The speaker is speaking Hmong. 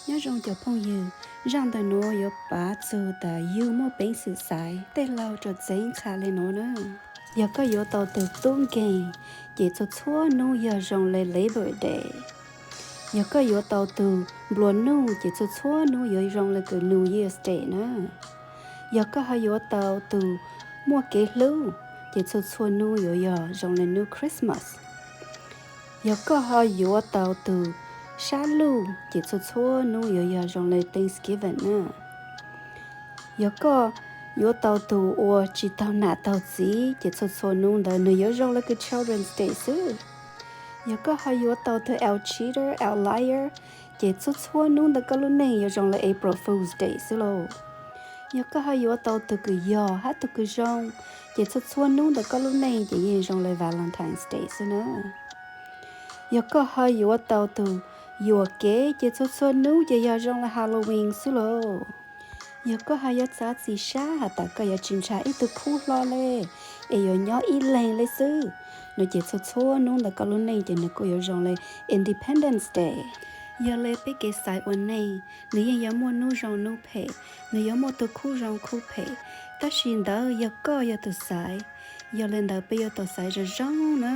Nyob zoo cov phooj ywg, zaj ntawm nuav yuav pav txug tas yug muaj peev xwm xaiv tej laug rau txeev qha le nuav na. Yog koj yuav tau tug tub nkeeg, ces txhua txhua nub yog zoo le Labor Day. Yog koj yuav tau tug nplua nuj, ces txhua txhua nub yuav zoo le kws New Year's Day na. Yog koj ho yuav tau tug muaj kev hlub, ces txhua txhua nub yuav yog zoo le nub Christmas. Yog koj ho yuav tau tug sab luj, ces txhua txhua nub yuav yog zoo le Thanksgiving na. Yog koj yuav tau tug ua tsi taug nam taug txiv, ces txhua txhua nub ntawd nwg yuav zoo le kws Children's Day xwb. Yog koj ho yuav tau tug out-, cheater, outlier, ces txhua txhua nub ntawm koj lub neej yuav zoo le April Fool's Day xwb lauj. Yog koj ho yuav tau tug kws yog hab tug kws zoo, ces txhua txhua nub ntawm koj lub neej ces yeej zoo le Valentine's Day xwb na. Yog koj ho yuav tau tug yuam kev, ces txhua txhua nub ces yog zoo le Halloween xwb lauj. Yog koj ho yuav txav txim sab has tas koj yuav tsi ntshaw ib tug khub hlo le, es yuav nyob ib leeg le xwb, no ces txhua txhua nub ntawm koj lub neej ces nwg kuj yuav zoo le Independence Day. Yog le peb kev xaiv ua neej, nwg yeej yuav muaj nub zoo nub phem, nwg yuav muaj tug khub zoo khub phem, tab sis ntawd yog koj yog tug xaiv. Yog le ntawd peb yuav tau xaiv zoo zoo na.